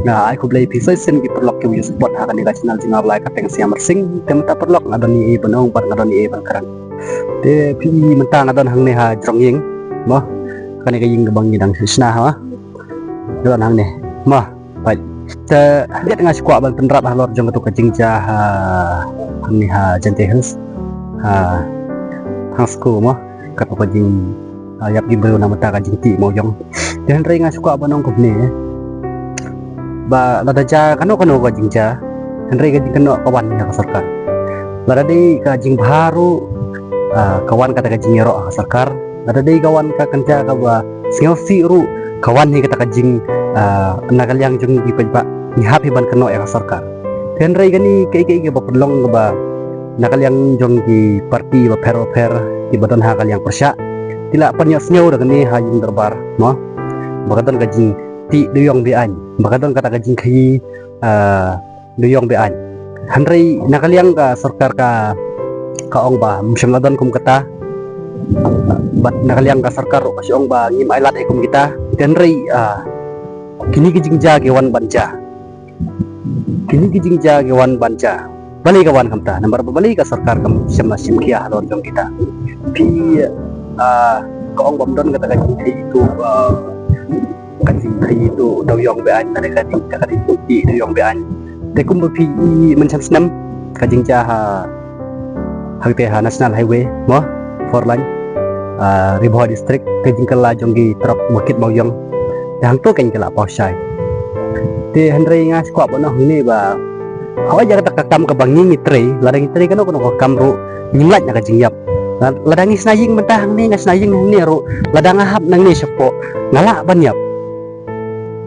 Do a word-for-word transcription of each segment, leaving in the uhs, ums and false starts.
Nga ai khublei phi sa shisien ki paralok kiba ïa support ha kane ka channel jong nga ba la ai kyrteng Siam Marsing. Te mynta paralok nga don ei ei ban ong bad nga don ei ei ban kren. Te phi mynta nga don hangne ha jrong ïing mo. Kane ka ïing kaba ngi dang shna ha. Nga don hangne mo. Bad te nga shu kwah ban pynrap halor jong katu ka jingjia ha hangne ha Jaintia Hills. Ha Hangsko mo. Katu ka jing ah, ïap jingbriew na mynta ka jingtih mawïong. Te hynrei nga shu kwah ban ong kumne ba lada jia kano kano ka jingjia, hynrei ka jingkynnoh ka wan na ka sorkar. Lada dei ka jingbha ruh, ah, ka wan kata ka jingïaroh ha ka sorkar. Lada dei ka wan ka kynja kaba sngewsih ruh, ka wan hi kata ka jing, ah, na ka liang jong ngi ki paidbah ngi hap hi ban kynnoh ïa ka sorkar. Te hynrei kane kaei kaei kaba pynlong kaba na ka liang jong ki parti bapher bapher kiba don ha ka liang pyrshah ki la pynïohsngew da kane ha ïing dorbar mo. Ba ka don ka jingtih dewïong be-aiñ, ba ka don kata ka jingkhaïi, ah, dewïong be-aiñ. Hynrei na ka liang ka sorkar ka, ka ong ba ym shym la don kum kata. Bad na ka liang ka sorkar ruh ka shu ong ba ngim ailad ei kum kita. Te hynrei, ah, kine ki jingjia ki wan ban jia. Kine ki jingjia ki wan ban jia. Balei ka wan kumta? Namar ba balei ka sorkar kam shym la shim khia halor jong kita. Phi, ah, ka ong ba ym don kata ka jingkhaïi tu, ah, ka jingkhaïi tu dewïong be-aiñ, lada ka jing, ka jingtih dewïong be-aiñ. Te kumba phi i mynshem snem ka jingjia ha, ha kata ha National Highway mo, four lane, ah, Ri Bhoi District, ka jingkylla jong ki trok ba kit mawïong. Te hangto kein ki la paw shai. Te hynrei nga shu kwah ban ong hangne ba hooid ïa kata ka kam kaba ngi ngi trei, lada ngi trei kano kano ka kam ruh ngim lait na ka jingïap. La-, lada ngi shna ïing mynta hangne, nga shna ïing hangne ruh, lada nga hap nangne shapoh nga lah ban ïap.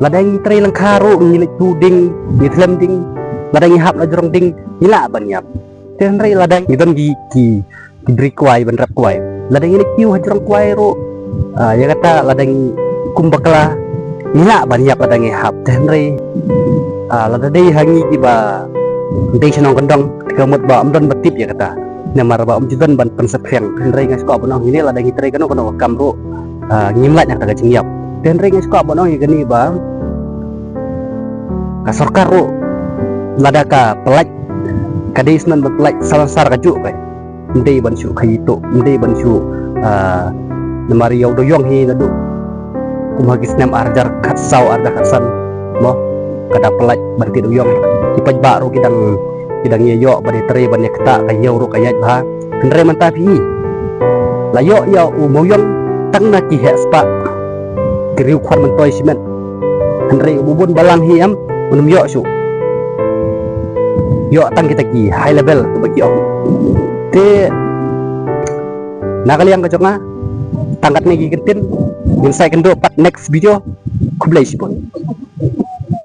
Lada ngi trei lyngkha ruh ngi leit tu ding, ngi thlem ding, lada ngi hap na jrong ding ngi lah ban ïap. Te hynrei lada ngi don ki, ki, ki bri kwai ban rep kwai, lada ngi leit kiew ha jrong kwai ruh, ah, ïa kata lada ngi kum bakla ngi lah ban ïap lada ngi hap. Te hynrei, ah, lada dei ha ngi kiba dei shnong kyndong, te ka mut ba ym don ba tip ïa kata. Namar ba ym ju don ban pynsep khriang. Hynrei nga shu kwah ban ong hangne lada ngi trei kano kano ka kam ruh, ah, ngim lait na kata ka jingïap. Te hynrei nga shu kwah ban ong ïa kane ba ka sorkar ruh lada ka pyllait, ka dei shuh ban pyllait saw sar ka juh ka. Ym dei ban shu khaïi tu, ym dei ban shu, ah, namar ïa u dewïong hi naduh kum ha ki snem ar hajar khatsaw ar hajar khatsan mo, ka dang pyllait ban tih dewïong. Ki paidbah ruh ki dang, ki dang ïa ïoh ban ïa trei ban ïa ktah, ka ïew ruh ka ïaid bha. Hynrei mynta phi i la ïoh ïa u mawïong tang na ki heh spah, ki riew khwan myntoi shimet. Hynrei u bun balang hi em, un ym ïoh shuh. Ïoh tang kita ki high level kiba ki ong. Te na ka liang ka jong nga tang katne ki kyntien, ngin sa ïakynduh pat next video. Khublei shibun.